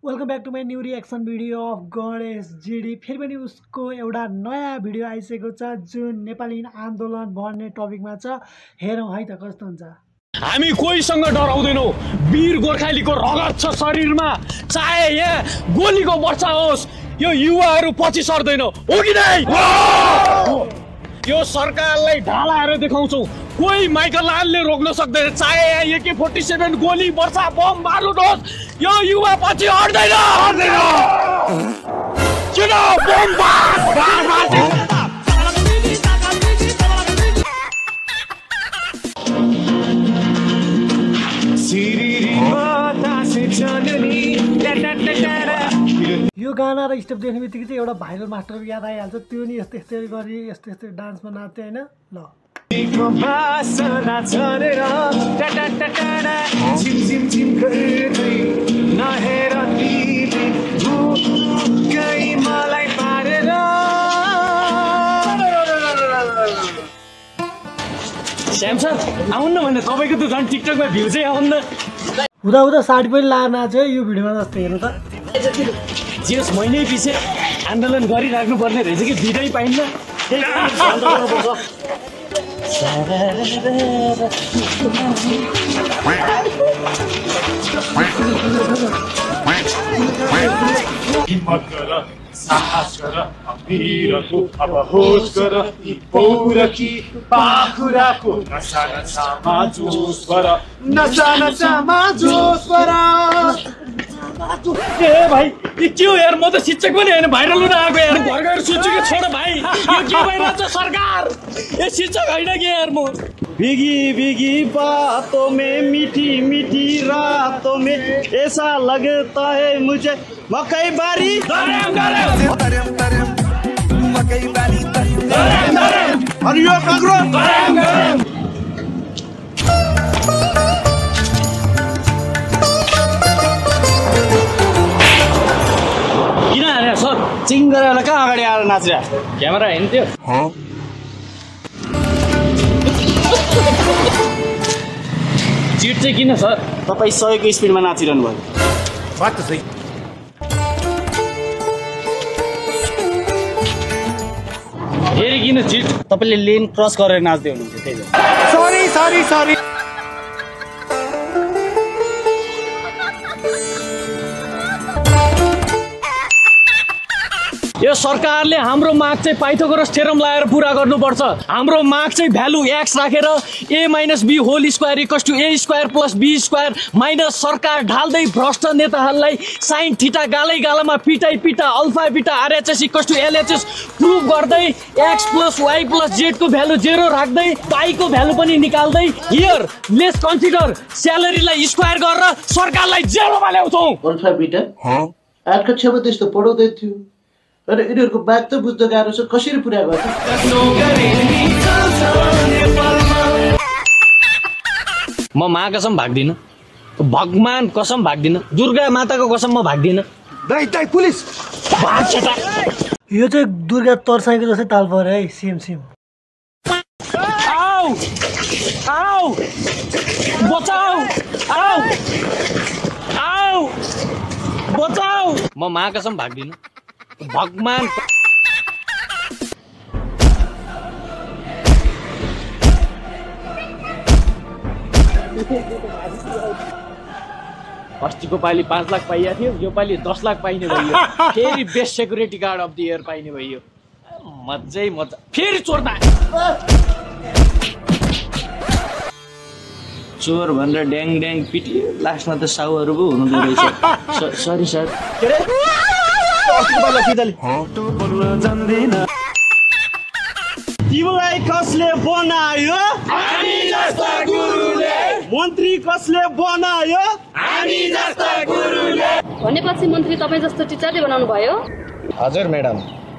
Welcome back to my new reaction video of Ganesh GD. फेरि पनि उसको एउटा नयाँ भिडियो आइसकेको छ जुन नेपाली आन्दोलन भन्ने टपिकमा छ। हेरौँ है त कस्तो हुन्छ। हामी कोहीसँग डराउँदैनौँ। वीर गोर्खालीको रगत छ शरीरमा, चाहे यहाँ गोलीको वर्षा होस्, यो युवाहरू पछि सर्दैन हो कि नै? यो सरकारलाई ढालाएर देखाउँछौँ, कोही माइकल लालले रोक्न सक्दैन। चाहे यहाँ AK-47 गोली वर्षा बम बारुद होस्, यो युवा पछि हट्दैन। किन बम यो गाना र स्टेप देख्ने बित्तिकै चाहिँ एउटा भाइरल मास्टर याद आइहाल्छ। त्यो नि यस्तै यस्तै गरी यस्तै यस्तै डान्समा नाच्थ्यो होइन। ल श्याम सर आउनु भने तपाईँको त झन् टिकटकमा भ्यू चाहिँ आउनु हुँदा हुँदा साडी पनि लाएर नाच्यो यो भिडियोमा जस्तो हेर्नु त। जेस महिनै पछि आन्दोलन गरिराख्नु पर्ने रहेछ कि बिदै पाइन्न। हिम्मत गर, साहस गर, वीरको अब होस गर, पौरखी पाखुराको नसा नसामा जोस भर, नसा नसामा जोस भर। ए भाइ यो के हो यार? म त शिक्षक पनि होइन, भाइरल हुन आएको यार। घर गएर सोच्छु कि छोड भाइ, यो के भइरहेछ सरकार? ए शिक्षक होइन कि यार म। भीगी भीगी बातों में मीठी मीठी रातों में ऐसा लगता है मुझे मकई बारी मकई बारी हरियो काग्रो किन हाने सर? चिङ गरेर कहाँ अगाडि आएर नाचिरहेको? क्यामेरा हेर्नु त्यो चिट चाहिँ किन सर? तपाईँ 100 को स्पिडमा नाचिरहनु भयो। बात त सही। फेरि किन चिट? तपाईँले लेन क्रस गरेर नाच्दै हुनुहुन्छ त्यही भएर। सरी यो सरकारले हाम्रो माग चाहिँ पाइथागोरस थ्योरम लगाएर पुरा गर्नुपर्छ। हाम्रो माग चाहिँ भ्यालु x राखेर a - b whole square equals to a square plus b square minus सरकार ढाल्दै भ्रष्ट नेताहरूलाई साइन थीटा गालै गालामा पिटाई पिटा alpha beta RHS equals to LHS prove गर्दै x plus y plus z को भ्यालु 0 राख्दै पाई को भ्यालु पनि निकाल्दै हियर लेट्स कन्सिडर स्यालेरीलाई स्क्वायर गरेर सरकारलाई जेलमा ल्याउँछौँ। अल्फा बिटा आठ कक्षामा त्यस्तो पढाउँदै थियो र यिनीहरूको बात त बुझ्न गाह्रो छ, कसरी पुरा गर्छ? म माँ कसम भाग्दिनँ, भगवान कसम भाग्दिनँ, दुर्गा माताको कसम म भाग्दिनँ। दाइ पुलिस यो चाहिँ दुर्गा तर्साएको जस्तै ताल पऱ्यो है। सेम आऊ आऊ बचाऊ आऊ आऊ बचाऊ। म माँ कसम भाग्दिनँ, भगवान अस्तिको पालि 5 लाख पाइएको थियो, यो पालि 10 लाख पाइने भयो। फेरि best security guard of the year पाइने भयो। मजै मजा। फेरि चोर्दा चोर भनेर ड्याङ ड्याङ पिटियो, लास्टमा त साउहरू पो हुनुहुँदो रहेछ। Sorry sir. के रे? तिमीलाई कसले बनायो? हामी जस्ता गुरुले। मन्त्री कसले बनायो? हामी जस्ता गुरुले। भनेपछि मन्त्री तपाईँ जस्तो टिचरले बनाउनु भयो? हजुर म्याडम।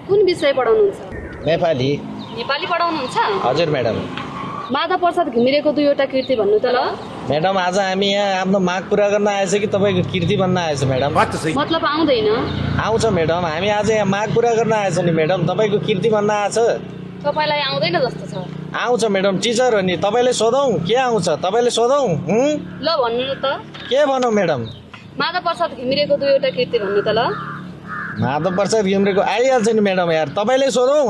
कुन विषय पढाउनुहुन्छ? नेपाली। नेपाली पढाउनुहुन्छ? हजुर म्याडम। माधव प्रसाद घिमिरेको दुईवटा कृति भन्नु त ल। म्याडम आज हामी यहाँ आफ्नो माग पुरा गर्न आएछ कि तपाईँको कृति भन्न आएछ म्याडम? मतलब आउँदैन? आउँछ म्याडम, हामी आज यहाँ माग पुरा गर्न आएछ नि म्याडम, तपाईँको कृति भन्न आएछ। तपाईलाई आउँदैन जस्तो छ। आउँछ म्याडम, टिचर हो नि। तपाईँले सोधौँ के आउँछ? तपाईँले सोधौँ। ल भन्नु त। के भनौँ म्याडम? माधव प्रसाद घिमिरेको दुईवटा कृति भन्नु त ल। माधव प्रसाद घिमिरेको आइहाल्छ नि म्याडम यार, तपाईँले सोधौँ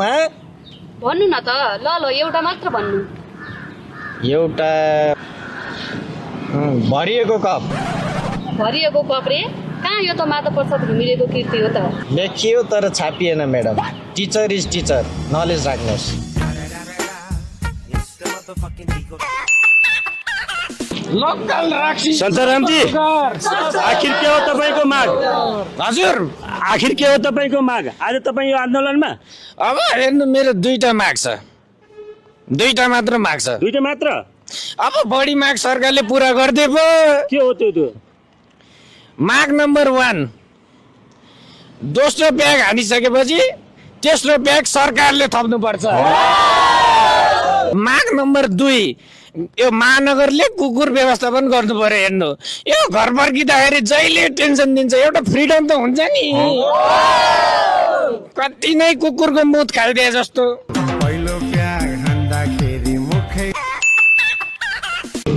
भन्नु न त ल एउटा मात्र भन्नु। एउटा भरिएको कप। भरिएको कप रे? कहाँ, यो त माधव प्रसाद घिमिरेको कृति हो त। लेखियो तर छापिएन madam. Teacher is teacher, knowledge राख्नुहोस्। लोकल राक्षी सन्तरामजी, आखिर के हो तपाईँको माग? हजुर, आखिर के हो तपाईँको माग आज तपाईँ यो आन्दोलनमा? अब हेर्नु, मेरो दुईटा माग छ, दुईटा मात्र माग छ। दुईटा मात्र? अब बढी माग सरकारले पुरा गरिदिए पो। के हो त्यो? माग नम्बर 1, दोस्रो ब्याग हानिसकेपछि तेस्रो ब्याग सरकारले थप्नुपर्छ। माग नम्बर 2, यो महानगरले कुकुर व्यवस्थापन गर्नु पर्यो। हेर्नु, यो घर फर्किँदाखेरि जहिले टेन्सन दिन्छ, एउटा फ्रिडम त हुन्छ नि। कति नै कुकुरको मुत खाइदिए जस्तो।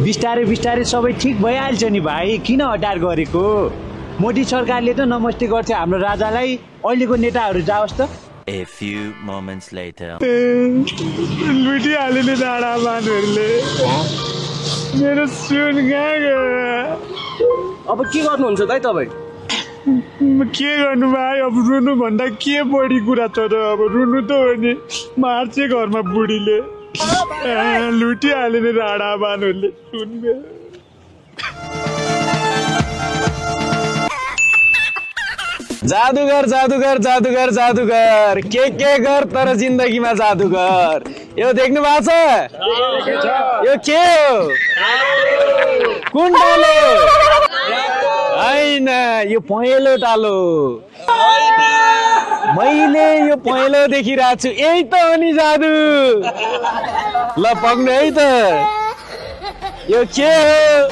बिस्तारै बिस्तारै सबै ठिक भइहाल्छ नि भाइ, किन हटार गरेको? मोदी सरकारले त नमस्ते गर्छ हाम्रो राजालाई, अहिलेको नेताहरू जाओस् त। A few moments later. लुटिहाल्यो नि डाँडा मानहरूले, मेरो सुन कहाँ गयो? अब के गर्नुहुन्छ त तपाईँ? के गर्नु भाइ, अब रुनु भन्दा के बढी कुरा छ र? अब रुनु त हो नि, मार्छ घरमा बुढीले, लुटिहाल्यो नि डाँडा मानहरूले सुन। जादुगर जादुगर जादुगर जादुगर, के गर तर जिन्दगीमा जादुगर। यो देख्नु भएको छ? यो के हो? कुन डालो? होइन, यो पहेँलो डालो। मैले यो पहेँलो देखिरहेको छु, यही त हो नि जादु। ल पक्नु है त। यो के हो?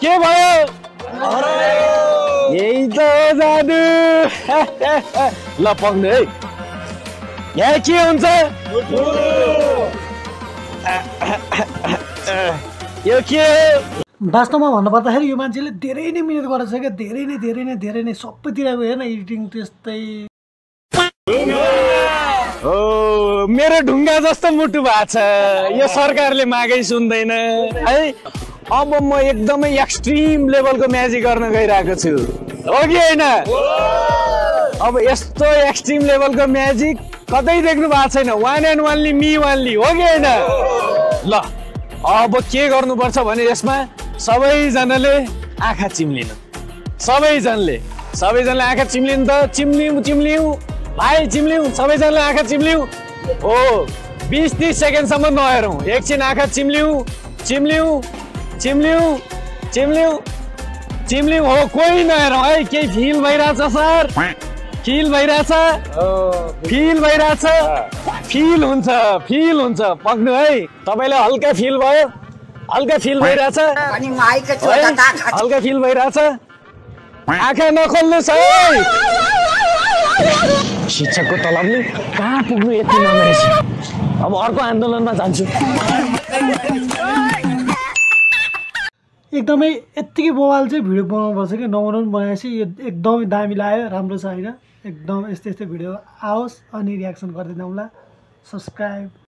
के भयो? यही त हो जादु। ल पक्नु है। यहाँ के हुन्छ? यो के हो? वास्तवमा भन्नुपर्दाखेरि यो मान्छेले धेरै नै मिहिनेत गरेको छ क्या, धेरै नै सबैतिरको। हेर्न एडिटिङ त्यस्तै। ओ, मेरो ढुङ्गा जस्तो मुटु भएको छ। यो सरकारले मागै सुन्दैन है। अब म एकदमै एक्सट्रिम लेभलको म्याजिक गर्न गइरहेको छु, हो कि होइन? अब यस्तो एक्सट्रिम लेभलको म्याजिक कतै देख्नु भएको छैन। One and only me only, हो कि होइन? ल अब के गर्नुपर्छ भने यसमा सबैजनाले आँखा चिम्लिनु। सबैजनाले आँखा चिम्लिनु त। चिम्लिउँ भाइ, चिम्लिउँ, सबैजनाले आँखा चिम्लिउँ। हो, 20-30 सेकेन्डसम्म नहेरौँ, एकछिन आँखा चिम्लिउँ। हो, कोही नहेरौँ है। केही फिल भइरहेछ सर? फिल भइरहेछ? फिल हुन्छ। पक्नु है। तपाईँलाई हल्का फिल भयो? हल्का फिल भइरहेछ? हल्का फिल भइरहेछ? आँखा नखोल्नुहोस् है। शिक्षकको तलबले कहाँ पुग्नु यति नरहेछ। अब अर्को आन्दोलनमा जान्छु। एकदमै यत्तिकै बवाल चाहिँ भिडियो बनाउनुपर्छ कि, नबनाउनु बनाएपछि यो एकदमै दामी लाग्यो, राम्रो छ होइन? एकदम यस्तै भिडियो आओस् अनि रियाक्सन गरिदिनु होला। सब्सक्राइब